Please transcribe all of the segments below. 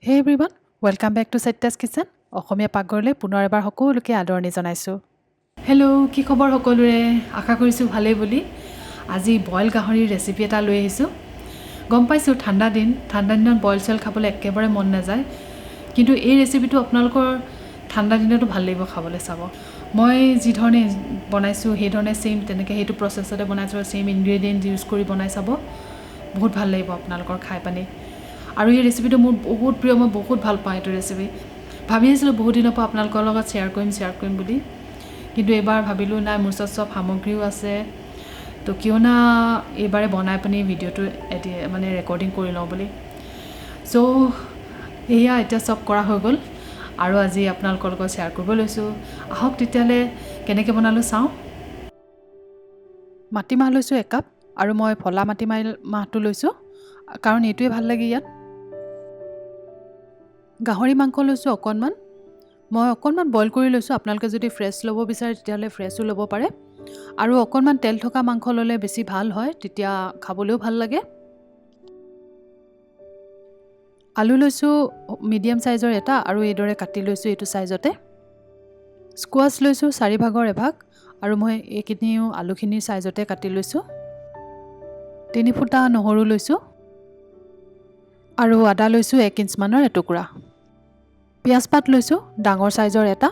Hey everyone, welcome back to Satya's Kitchen. অসমীয়া পাকঘৰলৈ পুনৰ এবাৰ সকলোকে আদৰণি জনাইছোঁ। হেল্ল', কি খবৰ সকলোৰে? আশা কৰিছোঁ ভালেই বুলি। আজি বইল গাহৰিৰ ৰেচিপি এটা লৈ আহিছোঁ। গম পাইছোঁ ঠাণ্ডা দিন, ঠাণ্ডা দিনত বইল চইল খাবলৈ একেবাৰে মন নাযায়, কিন্তু এই ৰেচিপিটো আপোনালোকৰ ঠাণ্ডা দিনতো ভাল লাগিব খাবলৈ। চাব, মই যিধৰণে বনাইছোঁ সেইধৰণে ছেইম তেনেকৈ সেইটো প্ৰচেছতে বনাইছোঁ, ছেইম ইনগ্ৰেডিয়েণ্ট ইউজ কৰি বনাই চাব, বহুত ভাল লাগিব আপোনালোকৰ খাই পানি। আৰু এই ৰেচিপিটো মোৰ বহুত প্ৰিয়, মই বহুত ভাল পাওঁ এইটো ৰেচিপি। ভাবি আছিলোঁ বহুত দিনৰ পৰা আপোনালোকৰ লগত শ্বেয়াৰ কৰিম বুলি, কিন্তু এইবাৰ ভাবিলোঁ নাই, মোৰ ওচৰত চব সামগ্ৰীও আছে, তো কিয় না এইবাৰে বনাই পানি ভিডিঅ'টো এতিয়া ৰেকৰ্ডিং কৰি লওঁ বুলি। এয়া এতিয়া চব কৰা হৈ গ'ল আৰু আজি আপোনালোকৰ লগত শ্বেয়াৰ কৰিব লৈছোঁ। আহক তেতিয়াহ'লে কেনেকৈ বনালোঁ চাওঁ। মাটিমাহ লৈছোঁ একাপ, আৰু মই ফলা মাটিমাহ মাহটো লৈছোঁ কাৰণ এইটোৱে ভাল লাগে ইয়াত। গাহৰি মাংস লৈছোঁ অকণমান, মই অকণমান বইল কৰি লৈছোঁ। আপোনালোকে যদি ফ্ৰেছ ল'ব বিচাৰে তেতিয়াহ'লে ফ্ৰেছো ল'ব পাৰে, আৰু অকণমান তেল থকা মাংস ল'লে বেছি ভাল হয়, তেতিয়া খাবলৈও ভাল লাগে। আলু লৈছোঁ মিডিয়াম চাইজৰ এটা, আৰু এইদৰে কাটি লৈছোঁ এইটো চাইজতে। স্কোৱাছ লৈছোঁ চাৰি ভাগৰ এভাগ, আৰু মই এইখিনিও আলুখিনিৰ চাইজতে কাটি লৈছোঁ। 3 ফুটা নহৰু লৈছোঁ, আৰু আদা লৈছোঁ 1 ইঞ্চমানৰ এটুকুৰা। পিঁয়াজ পাত লৈছোঁ ডাঙৰ চাইজৰ এটা।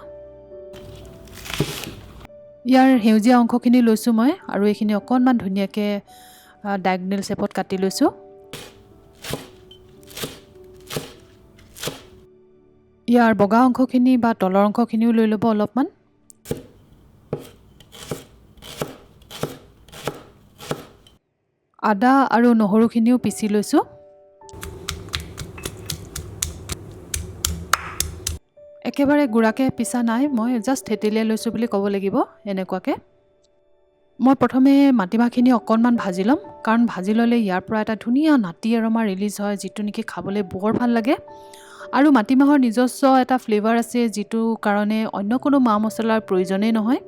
ইয়াৰ সেউজীয়া অংশখিনি লৈছোঁ মই, আৰু এইখিনি অকণমান ধুনীয়াকৈ ডায়েগনেল শ্বেপত কাটি লৈছোঁ। ইয়াৰ বগা অংশখিনি বা তলৰ অংশখিনিও লৈ ল'ব অলপমান। আদা আৰু নহৰুখিনিও পিচি লৈছোঁ। একেবাৰে গুড়াকৈ পিচা নাই, মই জাষ্ট থেতেলিয়াই লৈছোঁ বুলি ক'ব লাগিব এনেকুৱাকৈ। মই প্ৰথমে মাটিমাহখিনি অকণমান ভাজি ল'ম, কাৰণ ভাজি ল'লে ইয়াৰ পৰা এটা ধুনীয়া নাটি এৰমা ৰিলিজ হয়, যিটো নেকি খাবলৈ বৰ ভাল লাগে। আৰু মাটিমাহৰ নিজস্ব এটা ফ্লেভাৰ আছে, যিটো কাৰণে অন্য কোনো মা মছলাৰ প্ৰয়োজনেই নহয়।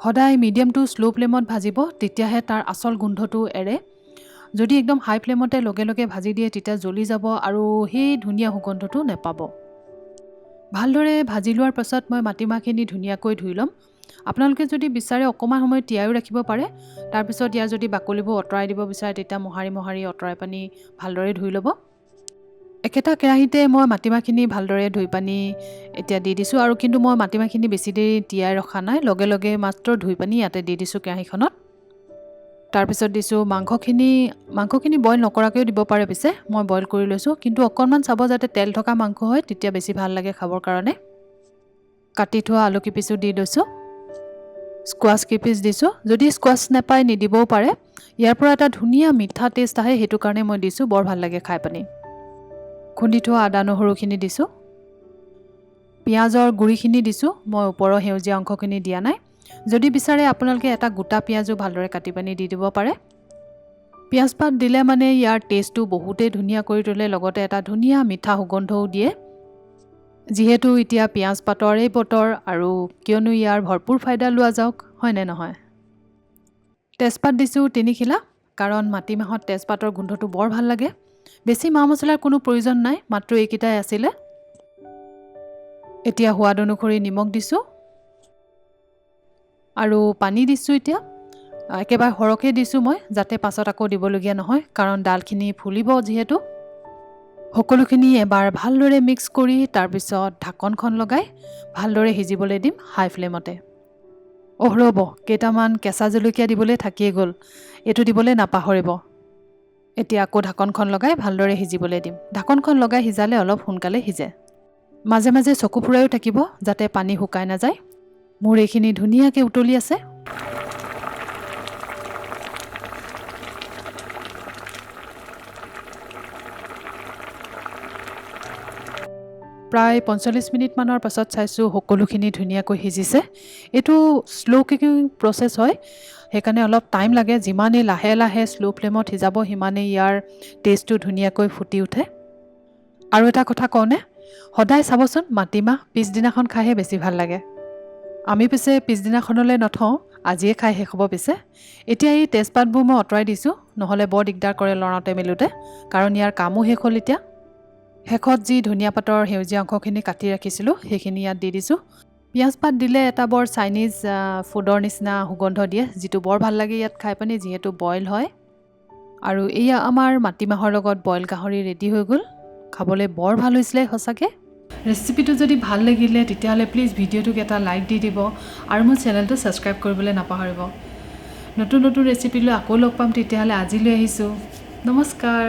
সদায় মিডিয়াম টু শ্ল' ফ্লেমত ভাজিব, তেতিয়াহে তাৰ আচল গোন্ধটো এৰে। যদি একদম হাই ফ্লেমতে লগে লগে ভাজি দিয়ে তেতিয়া জ্বলি যাব আৰু সেই ধুনীয়া সুগন্ধটো নেপাব। ভালদৰে ভাজি লোৱাৰ পাছত মই মাটিমাহখিনি ধুনীয়াকৈ ধুই ল'ম। আপোনালোকে যদি বিচাৰে অকণমান সময় তিয়াইও ৰাখিব পাৰে। তাৰপিছত ইয়াৰ যদি বাকলিবোৰ আঁতৰাই দিব বিচাৰে তেতিয়া মোহাৰি মোহাৰি আঁতৰাই পানি ভালদৰে ধুই ল'ব। একেটা কেৰাহীতে মই মাটিমাহখিনি ভালদৰে ধুই পানি এতিয়া দি দিছোঁ, আৰু কিন্তু মই মাটিমাহখিনি বেছি দেৰি তিয়াই ৰখা নাই, লগে লগে মাত্ৰ ধুই পানি ইয়াতে দি দিছোঁ কেৰাহীখনত। তাৰপিছত দিছোঁ মাংসখিনি। মাংসখিনি বইল নকৰাকৈও দিব পাৰে, পিছে মই বইল কৰি লৈছোঁ, কিন্তু অকণমান চাব যাতে তেল থকা মাংস হয়, তেতিয়া বেছি ভাল লাগে খাবৰ কাৰণে। কাটি থোৱা আলু কেইপিচো দি লৈছোঁ, স্কোৱাছ কেইপিচ দিছোঁ। যদি স্কোৱাছ নাপায় নিদিবও পাৰে। ইয়াৰ পৰা এটা ধুনীয়া মিঠা টেষ্ট আহে, সেইটো কাৰণে মই দিছোঁ, বৰ ভাল লাগে খাই পানি। খুন্দি থোৱা আদা নহৰুখিনি দিছোঁ, পিঁয়াজৰ গুড়িখিনি দিছোঁ, মই ওপৰৰ সেউজীয়া অংশখিনি দিয়া নাই। যদি বিচাৰে আপোনালোকে এটা গোটা পিঁয়াজো ভালদৰে কাটি পানি দি দিব পাৰে। পিঁয়াজ পাত দিলে ইয়াৰ টেষ্টটো বহুতেই ধুনীয়া কৰি তোলে, লগতে এটা ধুনীয়া মিঠা সুগন্ধও দিয়ে। যিহেতু এতিয়া পিঁয়াজ পাতৰেই বতৰ, আৰু কিয়নো ইয়াৰ ভৰপূৰ ফাইদা লোৱা যাওক, হয়নে নহয়? তেজপাত দিছোঁ 3 খিলা, কাৰণ মাটিমাহত তেজপাতৰ গোন্ধটো বৰ ভাল লাগে। বেছি মা মছলাৰ কোনো প্ৰয়োজন নাই, মাত্ৰ এইকেইটাই আছিলে। এতিয়া সোৱাদ অনুসৰি নিমখ দিছোঁ আৰু পানী দিছোঁ। এতিয়া একেবাৰে সৰহকৈ দিছোঁ মই, যাতে পাছত আকৌ দিবলগীয়া নহয়, কাৰণ দালখিনি ফুলিব যিহেতু। সকলোখিনি এবাৰ ভালদৰে মিক্স কৰি তাৰপিছত ঢাকনখন লগাই ভালদৰে সিজিবলৈ দিম হাই ফ্লেমতে। অহ ৰ'ব, কেইটামান কেঁচা জলকীয়া দিবলৈ থাকিয়ে গ'ল, এইটো দিবলৈ নাপাহৰিব। এতিয়া আকৌ ঢাকনখন লগাই ভালদৰে সিজিবলৈ দিম। ঢাকনখন লগাই সিজালে অলপ সোনকালে সিজে। মাজে মাজে চকু ফুৰাইও থাকিব যাতে পানী শুকাই নাযায়। মোৰ এইখিনি ধুনীয়াকৈ উতলি আছে। প্ৰায় 45 মিনিটমানৰ পাছত চাইছোঁ সকলোখিনি ধুনীয়াকৈ সিজিছে। এইটো শ্ল' কুকিং প্ৰচেছ হয়, সেইকাৰণে অলপ টাইম লাগে। যিমানেই লাহে লাহে শ্ল' ফ্লেমত সিজাব সিমানেই ইয়াৰ টেষ্টটো ধুনীয়াকৈ ফুটি উঠে। আৰু এটা কথা কওঁনে, সদায় চাবচোন মাটিমাহ পিছদিনাখন খাইহে বেছি ভাল লাগে। আমি পিছে পিছদিনাখনলৈ নথওঁ, আজিয়ে খাই শেষ হ'ব পিছে। এতিয়া এই তেজপাতবোৰ মই আঁতৰাই দিছোঁ, নহ'লে বৰ দিগদাৰ কৰে লৰাওঁতে মেলোঁতে, কাৰণ ইয়াৰ কামো শেষ হ'ল এতিয়া। শেষত যি ধনিয়া পাতৰ সেউজীয়া অংশখিনি কাটি ৰাখিছিলোঁ, সেইখিনি ইয়াত দি দিছোঁ। পিঁয়াজ পাত দিলে এটা বৰ চাইনিজ ফুডৰ নিচিনা সুগন্ধ দিয়ে, যিটো বৰ ভাল লাগে ইয়াত খাই পানি, যিহেতু বইল হয়। আৰু এয়া আমাৰ মাটিমাহৰ লগত বইল গাহৰি ৰেডি হৈ গ'ল। খাবলৈ বৰ ভাল হৈছিলে সঁচাকৈ। ৰেচিপিটো যদি ভাল লাগিলে, তেতিয়াহ'লে প্লিজ ভিডিঅ'টোক এটা লাইক দি দিব আৰু মোৰ চেনেলটো ছাবস্ক্ৰাইব কৰিবলৈ নাপাহৰিব। নতুন নতুন ৰেচিপি লৈ আকৌ লগ পাম। তেতিয়াহ'লে আজিলৈ আহিছোঁ, নমস্কাৰ।